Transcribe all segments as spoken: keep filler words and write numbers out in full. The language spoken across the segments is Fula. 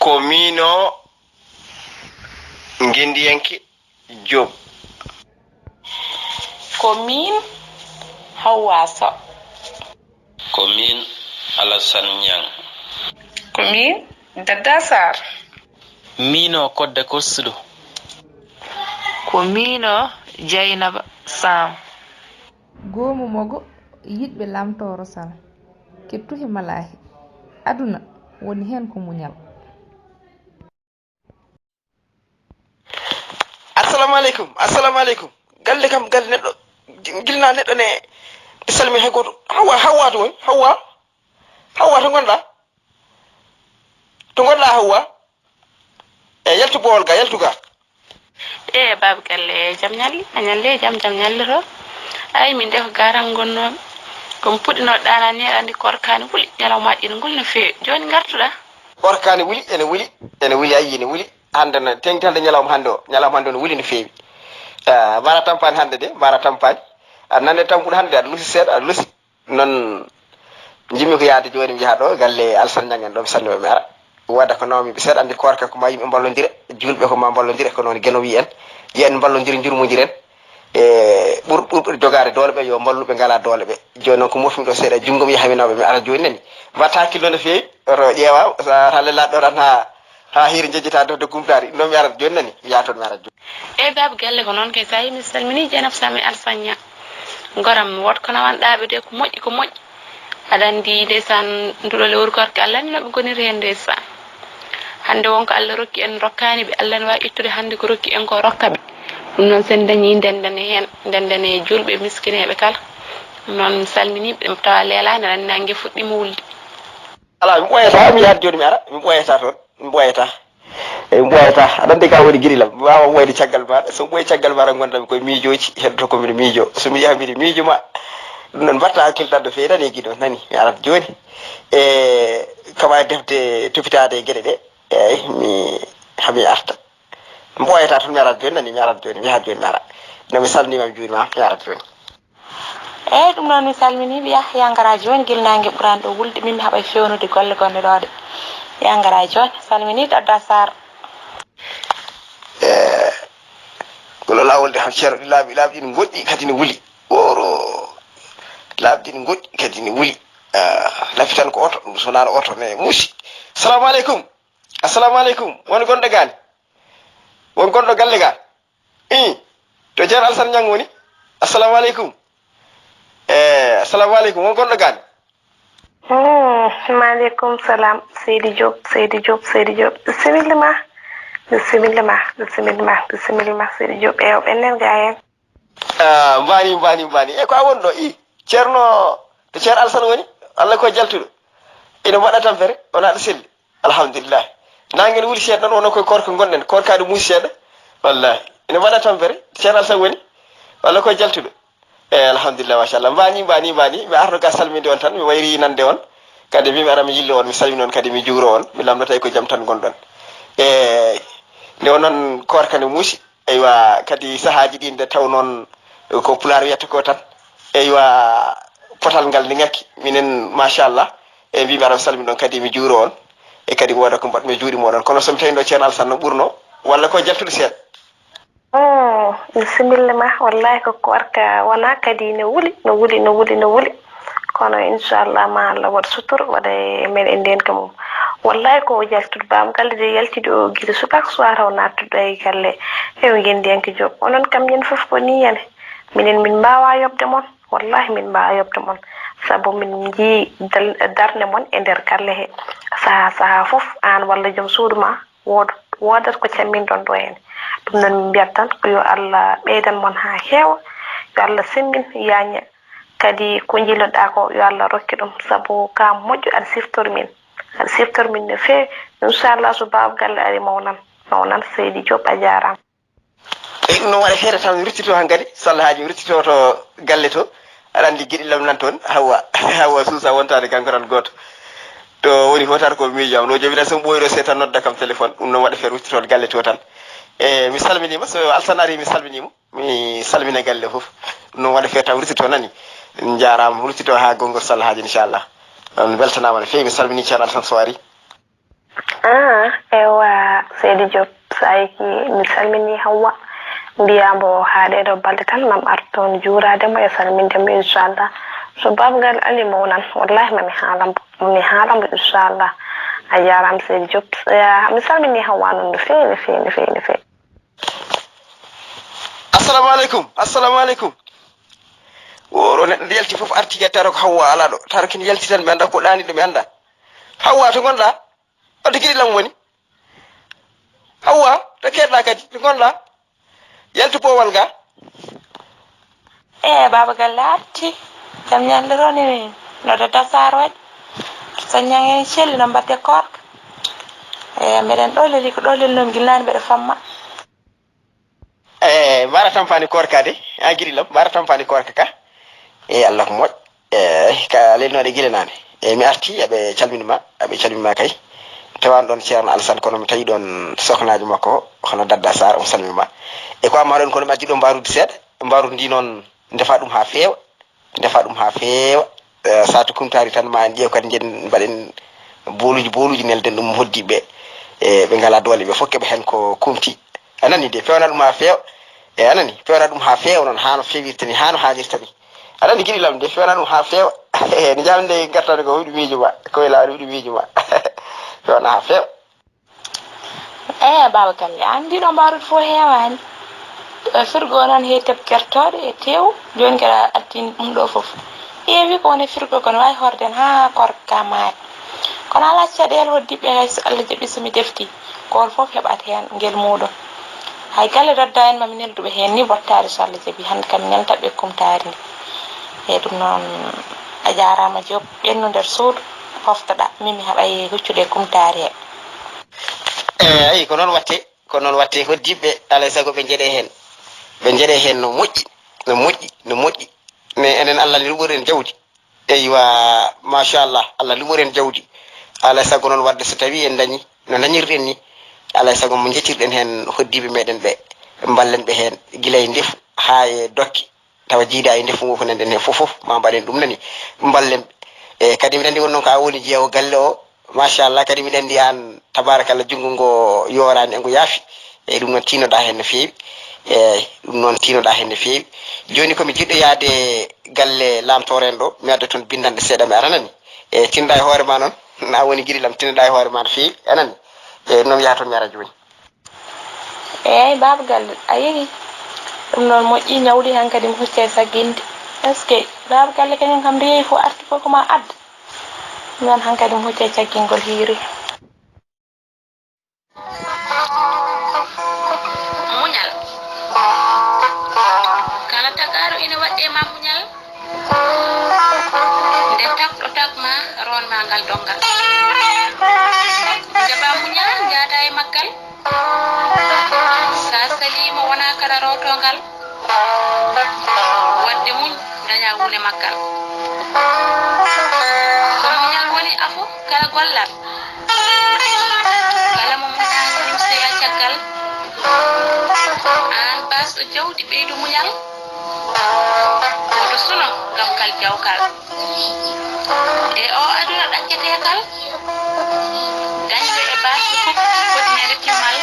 Ko miino Ngendiyanke Joop. Ko miin Hawwa Soh. Ko miin Alasan Ñaŋ. Ko miin Dadda Saar. Miino Kodda Korsuɗo. Ko miino Jaynaba Saam. Goomu mogo yiɗɓe Lamtooro Sal, kettuhe malaahi, aduna woni heen ko muñal. Assalamu aleykum, assalamu aleykum. Galle kam, galle neɗɗo, gilna neɗɗo ne, salmi hay gooto. Hawwa, Hawwa to woni? Hawwa? Hawwa to ngonɗa? To ngonɗa Hawwa? E yaltu boowal ga, yaltu ga. E baaba galle jam ñalli a ñalle jam jam ñalli to. Ay min de ko garan gonnoomi. Komi puɗɗinoo ɗaanani aɗa anndi korkaani wuli ñalawmaaji ɗin nguli no feewi jooni ngartuɗa. Korkaani wuli ene wuli ene wuli ayi ene wuli. Hannde no teŋti hannde ñalawma hannde o ñalawma hannde o no wuli no feewi. Mbaara tampaani hannde de mbaara tampaani. Aɗa nande tampude hannde aɗa lusi seeɗa aɗa lusi. Noon njimmi ko yahde jooni mi yaha ɗo galle Alsan Ñaŋ en ɗo mi sanni o mi ara. Wooda ko nawmi ɓe seeɗa anndi koorka ko ma yimɓe mballondira, juulɓe ko ma mballondira ko noon Geno wiyi en. Yo en mballondir njurmondiren e ɓur ɓurɓe jogaade doole ɓe yo mballu ɓe ngalaa doole ɓe. Jooni noon ko mofmi ɗo seeɗa junngo mi yaha mi nawɓe mi ara jooni nani. Mbaɗta hakkille no feewi oto ƴeewa so a lelaaɗo ɗo tan haa haa hiiri njejjita dofde gumtaari ɗum noon mi arat jooni nani mi yaha toon mi arat jooni. Eey baaba galle ko noon kay so a yii mi salminii Jeynaba Sam e Alsan Ñaŋ. Goram woto ko nawanɗaa ɓe de ko moƴƴi ko moƴƴi. Aɗa anndi ndeysaan nduɗo lewru koorka Allah anndi no ɓe ngoniri heen ndeysaan. Hannde won ko Allah rokki en rokkaani ɓe Allah ne waawi ittude hannde ko rokki en ko rokka ɓe. Ɗum noon so en dañii ndenndane heen ndenndane juulɓe e miskineeɓe kala. Ɗum noon mi salminii ɓe tawa leelaani aɗa anndi nannge fuɗɗiima wulde. Alaa mi ɓooyataa mi yahat jooni mi ara mi ɓooyataa toon mi ɓooyataa. Eyi mi ɓooyataa aɗa anndi ka woni giɗilam mi waawa ɓooyde caggal maaɗa so mi ɓooyi caggal maaɗa ngondanmi koye miijooji heddoto ko mbiɗa miijoo so mi yaha mbiɗa miijo ma. Ɗum noon mbaɗta hakkille tan no feewi tan e giɗo nani mi arat jooni. E kama e defde topitaade e geɗe ɗe eyi mi hami arta. Mi ɓooyataa toon mi arat jooni nani mi arat jooni mi yahat jooni mi ara. No mi salminiima mi juurimaama mi arat jooni. Eey ɗum noon mi salminiiɓe yah yangara jooni gila naange ɓuraani ɗo wulde min mi haɓay fewnude golle gonɗe ɗo ɗe. Yangara jooni salminiiɗo Adda Saar. Eey golo laawol de han ceero ɗi laaɓi laaɓi ɗi ngoɗɗi kadi ne wuli oro. Laaɓi ɗi ngoɗɗi kadi ne wuli. Lafi tan ko oto ɗum so naano oto ne muusi. Assalamu aleykum. Assalamu aleykum won gonɗo gaani. Won gonɗo galle ga. Ii, to Ceerno Alsan Ñaŋ woni? Assalamu aleykum. Eeh, assalamu aleykum. Won gonɗo gaani? Maaleykum salam seydi Joop seydi Joop seydi Joop bisimilla ma. Bisimilla ma bisimilla ma bisimilla ma seydi Joop eew ɓennen ga heen. Mbaani mbaani mbaani e ko a woni ɗo i ceerno to ceerno Alsan woni? Allah ko jaltuɗo. Ina waɗa tampere wona aɗa selli. Alhamdulillahi. Naange ne wuli seeɗa noon wonno koye koorka ngonɗen koorka aɗa muusi seeɗa. Wallahi ina waɗa tampere ceerno Alsan woni? Walla koye jaltuɗo. Eyi alhamdulillah machallah mbani mbani mbani mi arno ga salminde on tan mi wayri nande on. Kadi mbimi ara mi yillo on mi salmini on kadi mi juuro on mi lamndota e ko jam tan ngonɗon. E nde o noon koorka ne muusi. Eywa kadi sahaaji ɗi nde taw noon ko pulaar wiyata ko tan. Eywa potal ngal ne ŋakki minen machallah. E mbimi ara mi salmini on kadi mi juuro on. E kadi wooda ko mbaɗmi e juuɗe moɗon kono somi tawi ɗo ceerno Alsan no ɓurno walla ko jaltuɗo seeɗa. Oh, bisimilla ma wallahi ko koorka wona kadi no wuli no wuli no wuli no wuli. Kono inchallah ma Allah waɗ sutur waɗa e men e ndenka mum. Wallahi ko o jaltude bam galle de yaltide o gila subaka soir o nattude ɗo e galle. Ew ngendiyanke joom onon kam ñande fof ko ni yane. Minen min mbawa yobde mon. Wallahi min mbawa yobde mon. Sabu min jii darde mon e nder galle he. Saha saha fof an walla joom suudu ma. Woodat ko camminɗon ɗo heen. Ɗum noon min mbiyat tan ko yo Allah ɓeydan mon haa heewa, yo Allah semmbin, yaaña kadi ko njiloɗaa ko yo Allah rokke ɗum sabu ka moƴƴo aɗa siftori min, aɗa siftori min no feewi. Inchallah so baaba galle ari mawnan, mawnan seydi Joop a jaaraama. Eyi ɗum noon waɗa feere taw mi ruttito han kadi so Allah haaji mi ruttito to galle to. Aɗa anndi giɗilam nan toon Hawwa Hawwa suusa wontaade kanko tan gooto. To woni fof tan ko miijo am no joomi tan so mi ɓooyi ɗo seeɗa tan nodda kam téléphone ɗum noon waɗa feere ruttitoon galle to tan. E mi salminiima so Alsan arii mi salminiima mi salmina galle fof. Ɗum noon waɗa feere taw ruttito nani. Njaaraama ruttito haa gonngol so Allah haaji inchallah. On mbeltanaama no feewi mi salminii ceerno Alsan so arii. Ah, ewa, Seydi Diop, Sayki, mi salmini Hawwa. Mbiya mbo haa ɗee ɗoo balɗe tan mam artu toon juuraade mo e salminde mo, inchallah. So Baaba Galle Ali mawnan, wallahi mami haala mbo, mami haala mbo, inchallah. A jaaraama, Seydi Diop. Eh, mi salmini Hawwa noon no feewi, no feewi, no feewi, no feewi. Assalamu aleykum, assalamu aleykum. Woro neɗɗo nde yalti fof arti, taro ko Hawwa alaa ɗo. Taro kene yalti tan, mi annda ko ɗaani ɗo, mi annda. Hawwa, to ngonɗaa? Wadde giɗi lam woni. Hawwa, to keedɗaa kadi, to ngonɗaa? Yaltu boowal ga. E Baaba Galle arti. Jam ñande roni min. No Dadda Saar waɗi. Arta ñang en celli no mbaɗde koorka. E mbeɗen ɗo leli ko ɗo lelnoomi gila naane mbeɗa famma. E mbaɗa tampani koorka de. A giɗi lam, mbaɗa tampani koorka ka. E Allah ko moƴƴo. E ka lelnooɗe gila naane. E mi arti, aɓe calmini ma, aɓe calmini ma kay. Tawani ɗon Ceerno Alassane, kono mi tawi ɗon sohnaajo makko, hono Dadda Saar, on salmini ma. E ko amma ɗon, kono mi addi ɗo mbaruudi seeɗa. Mbaruudi ndi noon, ndefa ɗum haa feewa. Ndefa ɗum haa feewa. Eh, saatu kumtaari tan ma en ƴeew kadi njeɗen mbaɗen booluuji, booluuji nelden ɗum hoddiiɓe. Eh, ɓe ngalaa doole, ɓe fof keɓa heen ko kumti. A nani de, feewna ɗum haa feewa. Eh, a nani, feewna ɗum haa feewa noon, haa no feewirta ni, haa no haanirta ni. A nani giɗi lam de, feewna ɗum haa feewa. Eh, no jaam de ngartani ko huɗo miijo ma, ko e laawol huɗo miijo ma. Feewna haa feewa. Eey, Baaba Galle, aan ndiɗo mbaruudi fof heewaani. E frigo noon heewi teɓ gertooɗe e teewu, jooni kadi a addii ɗum ɗo fof. Ƴeewi ko woni e frigo ko no waawi hoorde en haa koorka maaya. Kono alaa caɗeele, hoddiiɓe, hay so Allah jaɓii, so mi deftii, gooto fof heɓat heen ngel muuɗum. Hay galle Dadda en, ma mi neldu ɓe heen ni bottaari, so Allah jaɓii, hannde kam mi neldat ɓe kumtaari ndi. Eey, ɗum noon, a jaaraama Diop, ɓennu nder suudu, poftoɗaa, min mi haɓay huccude e kumtaari he. Eey, ko noon watte, ko noon watte, hoddiiɓe, alaa e sago ɓe njeɗe heen. Ɓe njeɗe heen no moƴƴi, no moƴƴi, no moƴƴi. Mais enen Allah ne luɓori en jawdi. Eywa, machallah, Allah luɓori en jawdi. Alaa e sago noon waɗde so tawii en ndañii, no ndañirɗen ni, alaa e sago mo njettirɗen heen hoddiiɓe meɗen ɓe, mballen ɓe heen, gila e ndefu haa e dokke. Tawa jiida e ndefu ngo ko nanɗen heen fof fof, ma mbaɗen ɗum nani, mballen ɓe. E kadi mbiɗa anndi won noon ko a woni jeewo galle o, machallah, kadi mbiɗa anndi aan, tabarakallah, junngo ngo yooraani e ngo yaafi. Eey, ɗum noon tiinoɗaa heen no feewi. Eey, ɗum noon tiinoɗaa heen no feewi. Jooni ko mi jiɗɗo yahde galle laamtoore en ɗo, mi adda toon binndanɗe seeɗa, mi ara nani. Eey, tinɗaa e hoore ma noon, na woni giɗi lam, tinɗaa e hoore ma no feewi, a nani. Eey, ɗum noon mi yaha toon, mi ara jooni. Eey, Baaba Galle, a yehi. Ɗum noon moƴƴi, ñawli hankadi mi hucca e sagginde. Est-ce que Baaba Galle kañum kam nde yehi fof arti fof ko ma adda? Ɗum noon hankadi mi hucca e caggingol hiiri. Muñal. Kala tagaaɗo ina waɗde ma muñal. Nde tagɗo tag ma, roon ma ngal donngal. Njaɓa muñal, njaada e maggal. Sa saliima, wona kala rootongal. Waɗde muñ, daña huune maggal. Ko muñal woni afo kala gollal. Kala mo muñaani ɗum seya caggal. Aan baasɗo jawdi, ɓeydu muñal. Woto suno ngam kal jawkal. E o aduna ɗaccete kal. Dañde e baasɗo fof foti ñande timmal.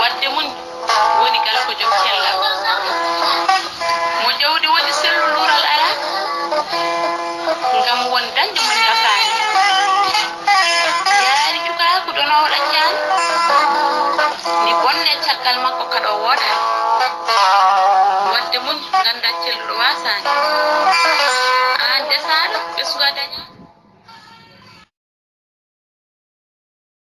Waɗde muñ. Woni kala ko joom cellal. Mo jawdi woodi sellu luural alaa, ngam won dañde muñ nafaani. Yaari cukaaku donoowo ɗaccaani, ni bonne caggal makko kadi o woodaani. Waɗde muñ nganndaa celluɗo waasaani.